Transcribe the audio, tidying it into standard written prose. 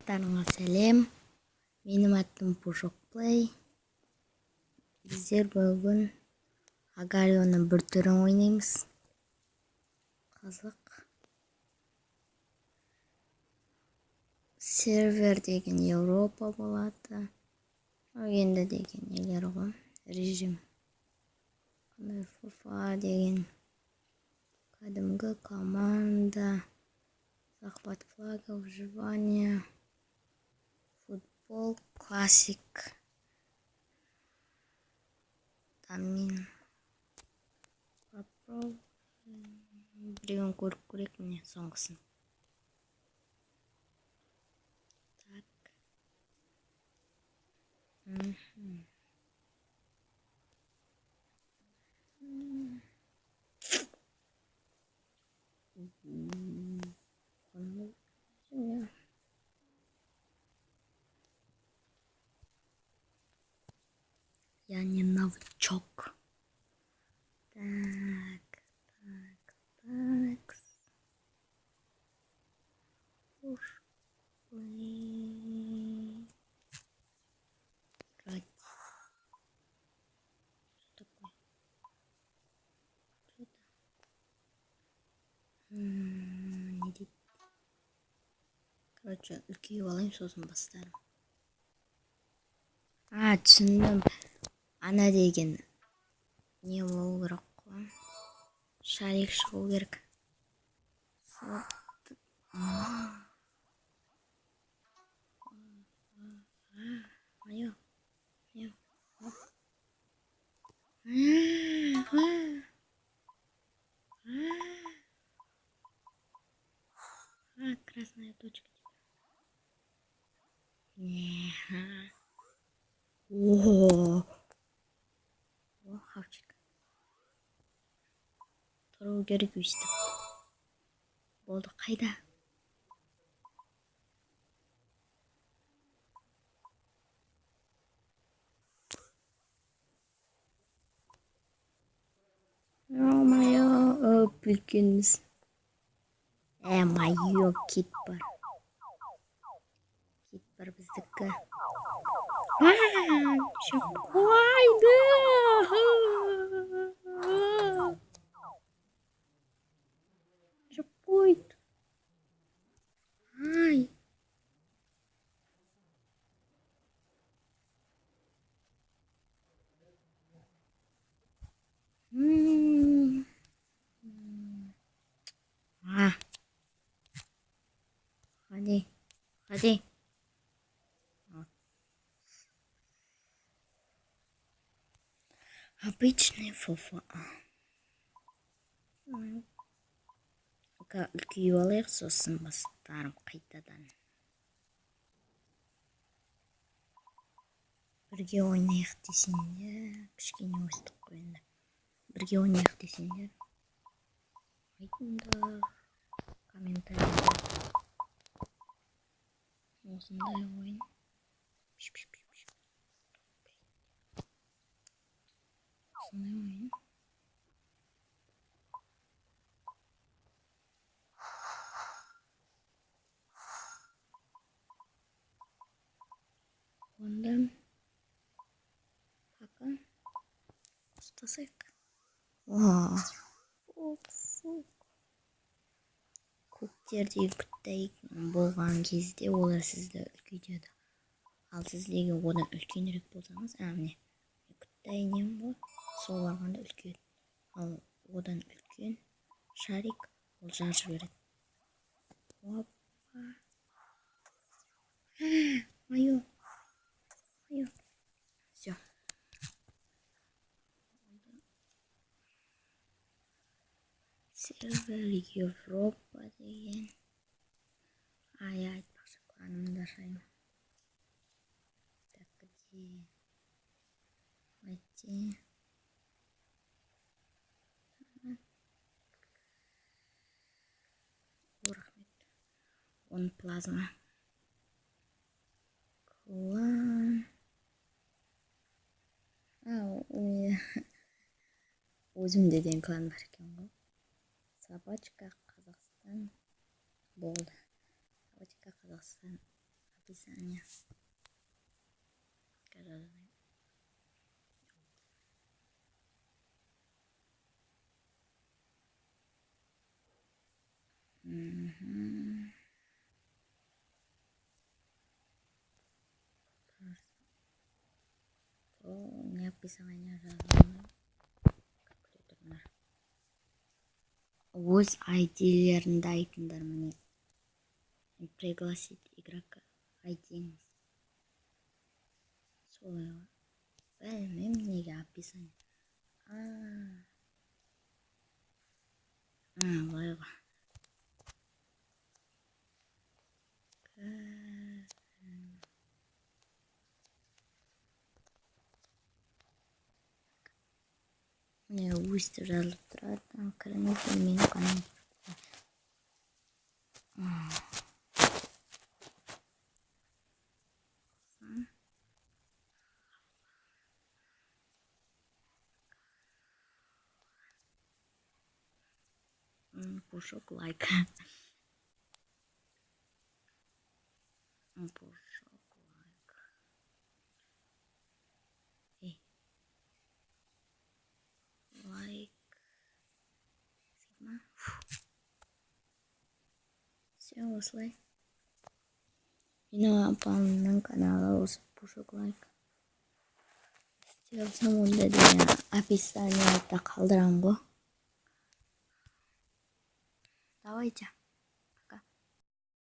Барлықтарыңа сәлем. Менің атым Пушок Плей. Біздер бүгін Агарионың бір түрін ойнаймыз. Қызық. Сервер деген Европа болады. Енді деген нелер ғой? Режим. Қандай FIFA деген кәдімгі команда. Захват флага, выживание, футбол, классик, тамин. Попробуем. Біреуін көріп көрейік, міне соңғысын. Так. Я не новичок. Так, так, так. Уж. Играть. Что такое? Что это? Не дейді. Короче, үлкейіп алайын, сосын бастарым. А, түсіндім. Ана деген не болу керек қой? Шарик шығу керек. Айо. А, красная точка. Не. О, о, хавчик. Тұру керек өйстіп. Болды, қайда? Ё-моё, үлкенбіз. Моё, кит бар. Кит бар біздікі. Қойды. Жеп қойды. Ай. А. Ходи, ходи. Обычный ФФА. Үлкейіп алайық, сосын бастарым қайтадан. Бірге ойнайық десеңдер, кішкене өстік қой енді. Бірге ойнайық десеңдер, айтыңдар комментарийда. Осындай ойын. Осындай ойын. Онда пока ұстасайық. Фук, фук. Көктердегі күттай болған кезде олар сізді үлкейтеді. Ал сіз егер одан үлкенірек болсаңыз, міне, күттай нем ғой, сол барғанда үлкен. Ал одан үлкен шарик ол жарып жібереді. Опа. Мое. Мое. Все. Сервер Европа деген. Ай, айтпақшы, кланымды ашайын. Так, где? Войти. О, рахмет. Он плазма. Клан. Өзімде деген клан бар екен ғой. Собачка Қазақстан болды. Собачка Қазақстан Описание. Қазір. Мгм. Не описание жазылмай. Күте тұрыңдар. Өз айдилеріңді айтыңдар, міне. Пригласить игрока айдиңіз. Солай ғой. Білмеймін, неге описание. А, а, былай ғой. К- Міне, өстіп жазылып тұрады. Кіріңіздер менің каналым. Пушок лайк. Пушок лайк. Эй. Лайк. Сигма. Все, осылай. Менің апамның каналы осы, Пушок лайк. Істей алсам, онда деген описанияда қалдырамын ғой. Давайте.